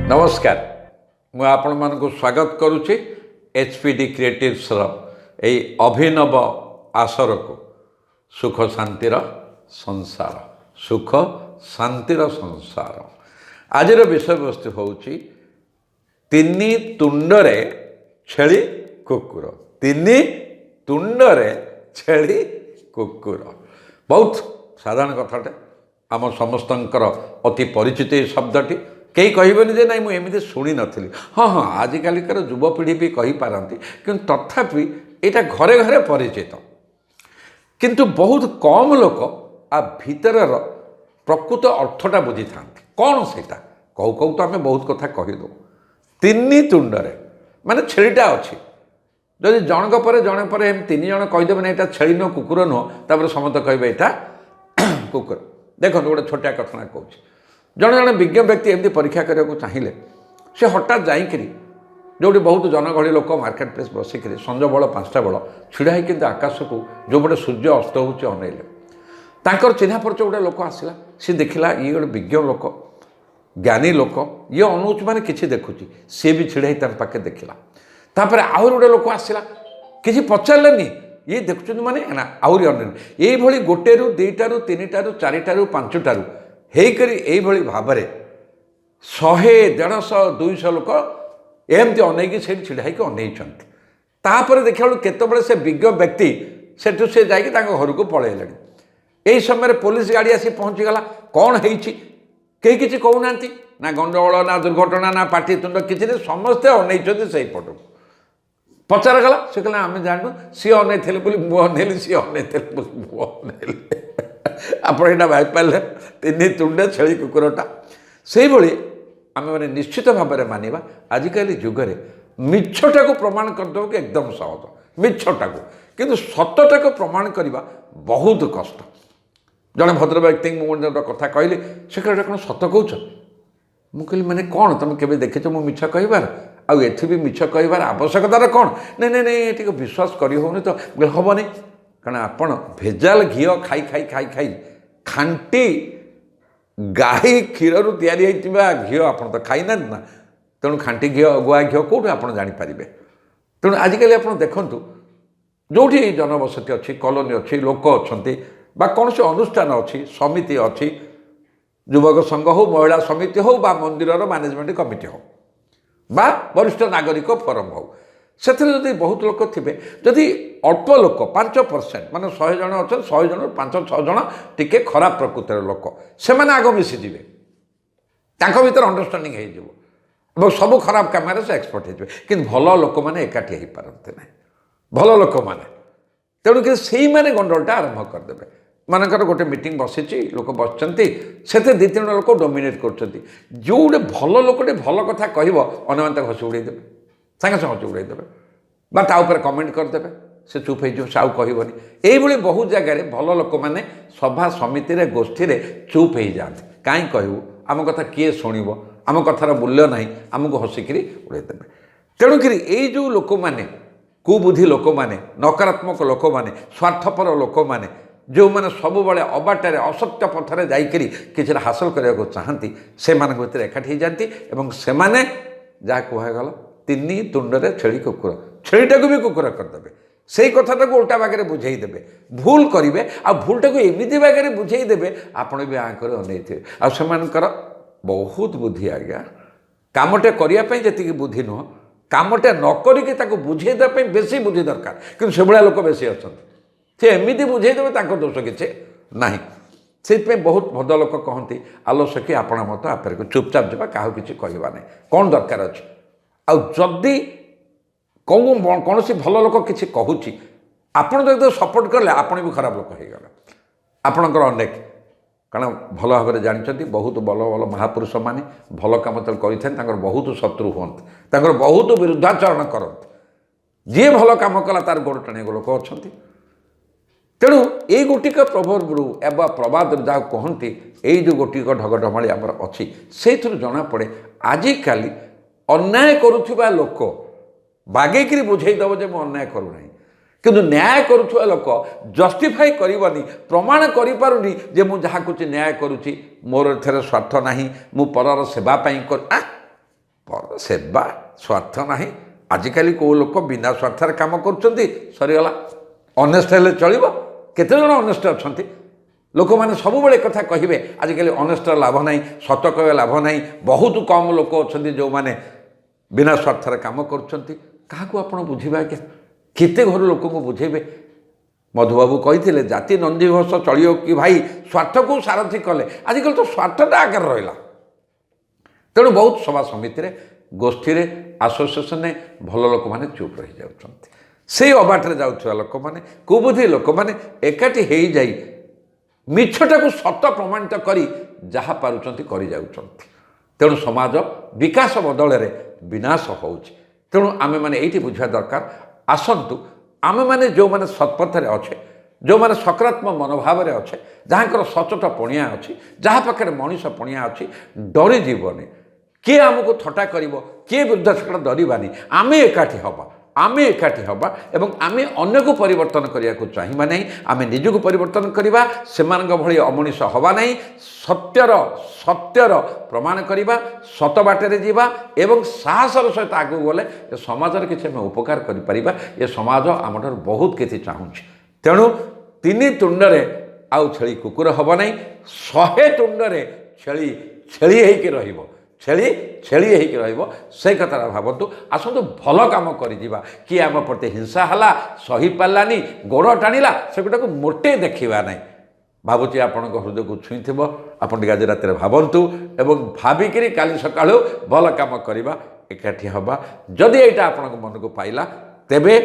ନମସ୍କାର, ମୁଁ ଆପଣମାନଙ୍କୁ ସ୍ୱାଗତ କରୁଛି ଏଚ୍ ପି ଡି କ୍ରିଏଟିଭ୍ସର ଏଇ ଅଭିନବ ଆସରକୁ, ସୁଖ ଶାନ୍ତିର ସଂସାର, ସୁଖ ଶାନ୍ତିର ସଂସାର। ଆଜିର ବିଷୟବସ୍ତୁ ହେଉଛି ତିନି ତୁଣ୍ଡରେ ଛେଳି କୁକୁର। ତିନି ତୁଣ୍ଡରେ ଛେଳି କୁକୁର। ବହୁତ ସାଧାରଣ କଥାଟେ, ଆମ ସମସ୍ତଙ୍କର ଅତି ପରିଚିତ ଏ ଶବ୍ଦଟି। କେହି କହିବେନି ଯେ ନାଇଁ, ମୁଁ ଏମିତି ଶୁଣିନଥିଲି। ହଁ, ଆଜିକାଲିକାର ଯୁବପିଢ଼ି ବି କହିପାରନ୍ତି, କିନ୍ତୁ ତଥାପି ଏଇଟା ଘରେ ଘରେ ପରିଚିତ। କିନ୍ତୁ ବହୁତ କମ୍ ଲୋକ ଆ ଭିତରର ପ୍ରକୃତ ଅର୍ଥଟା ବୁଝିଥାନ୍ତି। କ'ଣ ସେଇଟା? କହୁ କହୁ ତ ଆମେ ବହୁତ କଥା କହିଦେଉ। ତିନି ତୁଣ୍ଡରେ ମାନେ ଛେଳିଟା ଅଛି, ଯଦି ଜଣଙ୍କ ପରେ ଜଣେ ପରେ ଏମିତି ତିନି ଜଣ କହିଦେବେ ନା ଏଇଟା ଛେଳି ନୁହଁ, କୁକୁର ନୁହଁ, ତାପରେ ସମସ୍ତେ କହିବେ ଏଇଟା କୁକୁର। ଦେଖନ୍ତୁ, ଗୋଟେ ଛୋଟିଆ କଥାଟା କହୁଛି। ଜଣେ ଜଣେ ବିଜ୍ଞ ବ୍ୟକ୍ତି ଏମିତି ପରୀକ୍ଷା କରିବାକୁ ଚାହିଁଲେ। ସେ ହଠାତ୍ ଯାଇକରି ଯେଉଁଠି ବହୁତ ଜନଗହଳି ଲୋକ, ମାର୍କେଟ ପ୍ଲେସ୍, ବସିକରି ସଞ୍ଜ ବେଳ 5ଟା ବେଳ ଛିଡ଼ା ହେଇକି କିନ୍ତୁ ଆକାଶକୁ ଯେଉଁପଟେ ସୂର୍ଯ୍ୟ ଅସ୍ତ ହେଉଛି ଅନେଇଲେ। ତାଙ୍କର ଚିହ୍ନା ପରିଚୟ ଗୋଟେ ଲୋକ ଆସିଲା। ସେ ଦେଖିଲା, ଇଏ ଗୋଟେ ବିଜ୍ଞ ଲୋକ, ଜ୍ଞାନୀ ଲୋକ, ଇଏ ଅନଉଛି ମାନେ କିଛି ଦେଖୁଛି। ସିଏ ବି ଛିଡ଼ା ହେଇ ତାଙ୍କ ପାଖେ ଦେଖିଲା। ତାପରେ ଆହୁରି ଗୋଟେ ଲୋକ ଆସିଲା, କିଛି ପଚାରିଲେନି, ଇଏ ଦେଖୁଛନ୍ତି ମାନେ ନା ଆହୁରି ଅନେଇଲେ। ଏଇଭଳି ଗୋଟେରୁ, ଦୁଇଟାରୁ, ତିନିଟାରୁ, ଚାରିଟାରୁ, ପାଞ୍ଚଟାରୁ ହେଇକରି ଏଇଭଳି ଭାବରେ 100, 150, 200 ଲୋକ ଏମିତି ଅନେଇକି ସେଇଠି ଛିଡ଼ା ହେଇକି ଅନେଇଛନ୍ତି। ତାପରେ ଦେଖିଲା ବେଳକୁ କେତେବେଳେ ସେ ବିଜ୍ଞ ବ୍ୟକ୍ତି ସେଠୁ ସେ ଯାଇକି ତାଙ୍କ ଘରକୁ ପଳେଇଲେଣି। ଏହି ସମୟରେ ପୋଲିସ ଗାଡ଼ି ଆସି ପହଞ୍ଚିଗଲା। କ'ଣ ହେଇଛି? କେହି କିଛି କହୁନାହାନ୍ତି, ନା ଗଣ୍ଡଗୋଳ, ନା ଦୁର୍ଘଟଣା, ନା ପାଟିତୁଣ୍ଡ, କିଛି ନାହିଁ। ସମସ୍ତେ ଅନେଇଛନ୍ତି ସେଇପଟକୁ। ପଚରାଗଲା, ସେ କହିଲା, ଆମେ ଜାଣିନୁ, ସିଏ ଅନେଇଥିଲେ ବୋଲି ମୁଁ ଅନେଇଲି, ସିଏ ଅନେଇଥିଲେ ବୋଲି ମୁଁ ଅନେଇଲି। ଆପଣ ଏଇଟା ଭାବିପାରିଲେ, ତିନି ତୁଣ୍ଡେ ଛେଳି କୁକୁରଟା। ସେଇଭଳି ଆମେମାନେ ନିଶ୍ଚିତ ଭାବରେ ମାନିବା, ଆଜିକାଲି ଯୁଗରେ ମିଛଟାକୁ ପ୍ରମାଣ କରିଦେବାକୁ ଏକଦମ ସହଜ ମିଛଟାକୁ, କିନ୍ତୁ ସତଟାକୁ ପ୍ରମାଣ କରିବା ବହୁତ କଷ୍ଟ। ଜଣେ ଭଦ୍ର ବ୍ୟକ୍ତିଙ୍କୁ ମୁଁ ଗୋଟେ କଥା କହିଲି। ସେ କହିଲେ, ଏଇଟା କ'ଣ ସତ କହୁଛ? ମୁଁ କହିଲି, ମାନେ କ'ଣ, ତୁମେ କେବେ ଦେଖିଛ ମୁଁ ମିଛ କହିବାର? ଆଉ ଏଠି ବି ମିଛ କହିବାର ଆବଶ୍ୟକତାର କ'ଣ? ନାଇଁ ନାଇଁ ନାଇଁ, ଟିକେ ବିଶ୍ୱାସ କରି ହେଉନି ତ। ମୁଁ କହିଲି, ହେବନି, କାରଣ ଆପଣ ଭେଜାଲ ଘିଅ ଖାଇ ଖାଇ ଖାଇ ଖାଇ, ଖାଣ୍ଟି ଗାଈ କ୍ଷୀରରୁ ତିଆରି ହେଇଥିବା ଘିଅ ଆପଣ ତ ଖାଇନାହାନ୍ତି ନା। ତେଣୁ ଖାଣ୍ଟି ଘିଅ, ଗୁଆ ଘିଅ କେଉଁଠୁ ଆପଣ ଜାଣିପାରିବେ? ତେଣୁ ଆଜିକାଲି ଆପଣ ଦେଖନ୍ତୁ, ଯେଉଁଠି ଜନବସତି ଅଛି, କଲୋନୀ ଅଛି, ଲୋକ ଅଛନ୍ତି ବା କୌଣସି ଅନୁଷ୍ଠାନ ଅଛି, ସମିତି ଅଛି, ଯୁବକ ସଂଘ ହେଉ, ମହିଳା ସମିତି ହେଉ ବା ମନ୍ଦିରର ମ୍ୟାନେଜମେଣ୍ଟ କମିଟି ହେଉ ବା ବରିଷ୍ଠ ନାଗରିକ ଫୋରମ୍ ହେଉ, ସେଥିରେ ଯଦି ବହୁତ ଲୋକ ଥିବେ, ଯଦି ଅଳ୍ପ ଲୋକ, 5%, ମାନେ 100 ଜଣ ଅଛନ୍ତି, 100 ଜଣରୁ 5-6 ଜଣ ଟିକେ ଖରାପ ପ୍ରକୃତିର ଲୋକ, ସେମାନେ ଆଗ ମିଶିଯିବେ। ତାଙ୍କ ଭିତରେ ଅଣ୍ଡରଷ୍ଟାଣ୍ଡିଂ ହେଇଯିବ ଏବଂ ସବୁ ଖରାପ କାମରେ ସେ ଏକ୍ସପର୍ଟ ହେଇଯିବେ। କିନ୍ତୁ ଭଲ ଲୋକମାନେ ଏକାଠି ହେଇପାରନ୍ତି ନାହିଁ, ଭଲ ଲୋକମାନେ। ତେଣୁକରି ସେଇମାନେ ଗଣ୍ଡଗୋଳଟା ଆରମ୍ଭ କରିଦେବେ। ମନେକର ଗୋଟେ ମିଟିଂ ବସିଛି, ଲୋକ ବସିଛନ୍ତି, ସେଥିରେ ଦୁଇ ତିନି ଜଣ ଲୋକ ଡୋମିନେଟ୍ କରୁଛନ୍ତି। ଯେଉଁ ଗୋଟେ ଭଲ ଲୋକଟେ ଭଲ କଥା କହିବ, ଅନ୍ୟମାନେ ତାକୁ ହସି ଉଡ଼େଇଦେବେ, ସାଙ୍ଗେ ସାଙ୍ଗେ ହସି ଉଡ଼େଇଦେବେ ବା ତା ଉପରେ କମେଣ୍ଟ କରିଦେବେ। ସେ ଚୁପ୍ ହେଇଯିବ, ସେ ଆଉ କହିବନି। ଏଇଭଳି ବହୁତ ଜାଗାରେ ଭଲ ଲୋକମାନେ ସଭା ସମିତିରେ, ଗୋଷ୍ଠୀରେ ଚୁପ୍ ହେଇଯାଆନ୍ତି। କାହିଁ କହିବୁ, ଆମ କଥା କିଏ ଶୁଣିବ, ଆମ କଥାର ମୂଲ୍ୟ ନାହିଁ, ଆମକୁ ହସିକିରି ଉଡ଼େଇଦେବେ। ତେଣୁକରି ଏଇ ଯେଉଁ ଲୋକମାନେ, କୁବୁଦ୍ଧି ଲୋକମାନେ, ନକାରାତ୍ମକ ଲୋକମାନେ, ସ୍ୱାର୍ଥପର ଲୋକମାନେ, ଯେଉଁମାନେ ସବୁବେଳେ ଅବାଟରେ ଅସତ୍ୟ ପଥରେ ଯାଇକରି କିଛିଟା ହାସଲ କରିବାକୁ ଚାହାନ୍ତି, ସେମାନଙ୍କ ଭିତରେ ଏକାଠି ହେଇଯାନ୍ତି ଏବଂ ସେମାନେ ଯାହା କୁହାଗଲା, ତିନି ତୁଣ୍ଡରେ ଛେଳି କୁକୁର, ଛେଳିଟାକୁ ବି କୁକୁର କରିଦେବେ। ସେଇ କଥାଟାକୁ ଓଲଟା ବାଗରେ ବୁଝେଇ ଦେବେ, ଭୁଲ କରିବେ ଆଉ ଭୁଲଟାକୁ ଏମିତି ବାଗରେ ବୁଝେଇ ଦେବେ, ଆପଣ ବି ଆଁ କରି ଅନେଇଥିବେ। ଆଉ ସେମାନଙ୍କର ବହୁତ ବୁଦ୍ଧି ଆଜ୍ଞା। କାମଟେ କରିବା ପାଇଁ ଯେତିକି ବୁଦ୍ଧି ନୁହଁ, କାମଟା ନ କରିକି ତାକୁ ବୁଝେଇ ଦେବା ପାଇଁ ବେଶୀ ବୁଦ୍ଧି ଦରକାର। କିନ୍ତୁ ସେଭଳିଆ ଲୋକ ବେଶୀ ଅଛନ୍ତି। ସେ ଏମିତି ବୁଝେଇ ଦେବେ, ତାଙ୍କ ଦୋଷ କିଛି ନାହିଁ। ସେଇଥିପାଇଁ ବହୁତ ଭଦ୍ର ଲୋକ କହନ୍ତି, ଆଲୋ ସଖୀ, ଆପଣା ମତ ଆପେରକୁ, ଚୁପଚାପ ଯିବା, କାହାକୁ କିଛି କହିବା ନାହିଁ, କ'ଣ ଦରକାର ଅଛି? ଆଉ ଯଦି କେଉଁ କୌଣସି ଭଲ ଲୋକ କିଛି କହୁଛି, ଆପଣ ଯଦି ସପୋର୍ଟ କଲେ, ଆପଣ ବି ଖରାପ ଲୋକ ହେଇଗଲେ। ଆପଣଙ୍କର ଅନେକ, କାରଣ ଭଲ ଭାବରେ ଜାଣିଛନ୍ତି, ବହୁତ ଭଲ ଭଲ ମହାପୁରୁଷମାନେ ଭଲ କାମ ଯେତେବେଳେ କରିଥାନ୍ତି, ତାଙ୍କର ବହୁତ ଶତ୍ରୁ ହୁଅନ୍ତି, ତାଙ୍କର ବହୁତ ବିରୁଦ୍ଧାଚରଣ କରନ୍ତି। ଯିଏ ଭଲ କାମ କଲା, ତାର ଗୋଡ଼ ଟାଣିବାକୁ ଲୋକ ଅଛନ୍ତି। ତେଣୁ ଏଇ ଗୋଟିକ ପ୍ରବର୍ବରୁ ବା ପ୍ରବାଦରୁ ଯାହା କୁହନ୍ତି, ଏଇ ଯେଉଁ ଗୋଟିକ ଢଗଢମାଳି ଆମର ଅଛି, ସେଇଥିରୁ ଜଣାପଡ଼େ, ଆଜିକାଲି ଅନ୍ୟାୟ କରୁଥିବା ଲୋକ ବାଗେଇକିରି ବୁଝେଇ ଦେବ ଯେ ମୁଁ ଅନ୍ୟାୟ କରୁନାହିଁ, କିନ୍ତୁ ନ୍ୟାୟ କରୁଥିବା ଲୋକ ଜଷ୍ଟିଫାଇ କରିବନି, ପ୍ରମାଣ କରିପାରୁନି ଯେ ମୁଁ ଯାହା କରୁଛି ନ୍ୟାୟ କରୁଛି, ମୋର ଏଥିରେ ସ୍ୱାର୍ଥ ନାହିଁ, ମୁଁ ପରର ସେବା ପାଇଁ କରୁ। ସେବା ସ୍ୱାର୍ଥ ନାହିଁ। ଆଜିକାଲି କେଉଁ ଲୋକ ବିନା ସ୍ୱାର୍ଥରେ କାମ କରୁଛନ୍ତି? ସରିଗଲା। ଅନେଷ୍ଟ ହେଲେ ଚଳିବ। କେତେଜଣ ଅନେଷ୍ଟ ଅଛନ୍ତି? ଲୋକମାନେ ସବୁବେଳେ କଥା କହିବେ, ଆଜିକାଲି ଅନେଷ୍ଟର ଲାଭ ନାହିଁ, ସତ କହିବା ଲାଭ ନାହିଁ। ବହୁତ କମ୍ ଲୋକ ଅଛନ୍ତି ଯେଉଁମାନେ ବିନା ସ୍ୱାର୍ଥରେ କାମ କରୁଛନ୍ତି। କାହାକୁ ଆପଣ ବୁଝିବେ ଆଜ୍ଞା? କେତେ ଘରୁ ଲୋକଙ୍କୁ ବୁଝେଇବେ? ମଧୁବାବୁ କହିଥିଲେ, ଜାତି ନନ୍ଦିଘୋଷ ଚଳିବ କି ଭାଇ, ସ୍ୱାର୍ଥକୁ ସାରଥି କଲେ। ଆଜିକାଲି ତ ସ୍ୱାର୍ଥଟା ଆଗରେ ରହିଲା। ତେଣୁ ବହୁତ ସଭା ସମିତିରେ, ଗୋଷ୍ଠୀରେ, ଆସୋସିଏସନରେ ଭଲ ଲୋକମାନେ ଚୁପ୍ ରହିଯାଉଛନ୍ତି। ସେଇ ଅବାଟରେ ଯାଉଥିବା ଲୋକମାନେ, କୁବୁଦ୍ଧି ଲୋକମାନେ ଏକାଠି ହେଇଯାଇ ମିଛଟାକୁ ସତ ପ୍ରମାଣିତ କରି ଯାହା ପାରୁଛନ୍ତି କରିଯାଉଛନ୍ତି। ତେଣୁ ସମାଜ ବିକାଶ ବଦଳରେ ବିନାଶ ହେଉଛି। ତେଣୁ ଆମେମାନେ ଏଇଠି ବୁଝିବା ଦରକାର, ଆସନ୍ତୁ ଆମେମାନେ ଯେଉଁମାନେ ସତ୍ପଥରେ ଅଛେ, ଯେଉଁମାନେ ସକାରାତ୍ମକ ମନୋଭାବରେ ଅଛେ, ଯାହାଙ୍କର ସଚୋଟ ପଣିଆ ଅଛି, ଯାହା ପାଖରେ ମଣିଷ ପଣିଆ ଅଛି, ଡରିଯିବନି। କିଏ ଆମକୁ ଥଟ୍ଟା କରିବ, କିଏ ବିରୁଦ୍ଧ, ସେଟା ଡରିବାନି। ଆମେ ଏକାଠି ହେବା, ଆମେ ଏକାଠି ହେବା ଏବଂ ଆମେ ଅନ୍ୟକୁ ପରିବର୍ତ୍ତନ କରିବାକୁ ଚାହିଁବା ନାହିଁ, ଆମେ ନିଜକୁ ପରିବର୍ତ୍ତନ କରିବା। ସେମାନଙ୍କ ଭଳି ଅମଣିଷ ହେବା ନାହିଁ। ସତ୍ୟର ପ୍ରମାଣ କରିବା, ସତ ବାଟରେ ଯିବା ଏବଂ ସାହସର ସହିତ ଆଗକୁ ଗଲେ ଏ ସମାଜରେ କିଛି ଆମେ ଉପକାର କରିପାରିବା। ଏ ସମାଜ ଆମଠାରୁ ବହୁତ କିଛି ଚାହୁଁଛି। ତେଣୁ ତିନି ତୁଣ୍ଡରେ ଆଉ ଛେଳି କୁକୁର ହେବ ନାହିଁ। 100 ତୁଣ୍ଡରେ ଛେଳି ଛେଳି ହେଇକି ରହିବ, ଛେଳି ଛେଳି ହେଇକି ରହିବ। ସେଇ କଥାଟା ଭାବନ୍ତୁ। ଆସନ୍ତୁ ଭଲ କାମ କରିଯିବା। କିଏ ଆମ ପ୍ରତି ହିଂସା ହେଲା, ସହିପାରିଲାନି, ଗୋଡ଼ ଟାଣିଲା, ସେଗୁଡ଼ାକୁ ମୋଟେ ଦେଖିବା ନାହିଁ। ଭାବୁଛି ଆପଣଙ୍କ ହୃଦୟକୁ ଛୁଇଁଥିବ। ଆପଣ ଟିକେ ଆଜି ରାତିରେ ଭାବନ୍ତୁ ଏବଂ ଭାବିକିରି କାଲି ସକାଳୁ ଭଲ କାମ କରିବା, ଏକାଠି ହେବା। ଯଦି ଏଇଟା ଆପଣଙ୍କ ମନକୁ ପାଇଲା, ତେବେ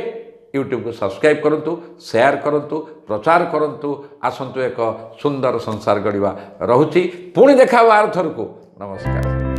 ୟୁଟ୍ୟୁବକୁ ସବସ୍କ୍ରାଇବ୍ କରନ୍ତୁ, ସେୟାର କରନ୍ତୁ, ପ୍ରଚାର କରନ୍ତୁ। ଆସନ୍ତୁ ଏକ ସୁନ୍ଦର ସଂସାର ଗଢ଼ିବା। ରହୁଛି, ପୁଣି ଦେଖା ହେବ ଆର ଥରକୁ। ନମସ୍କାର।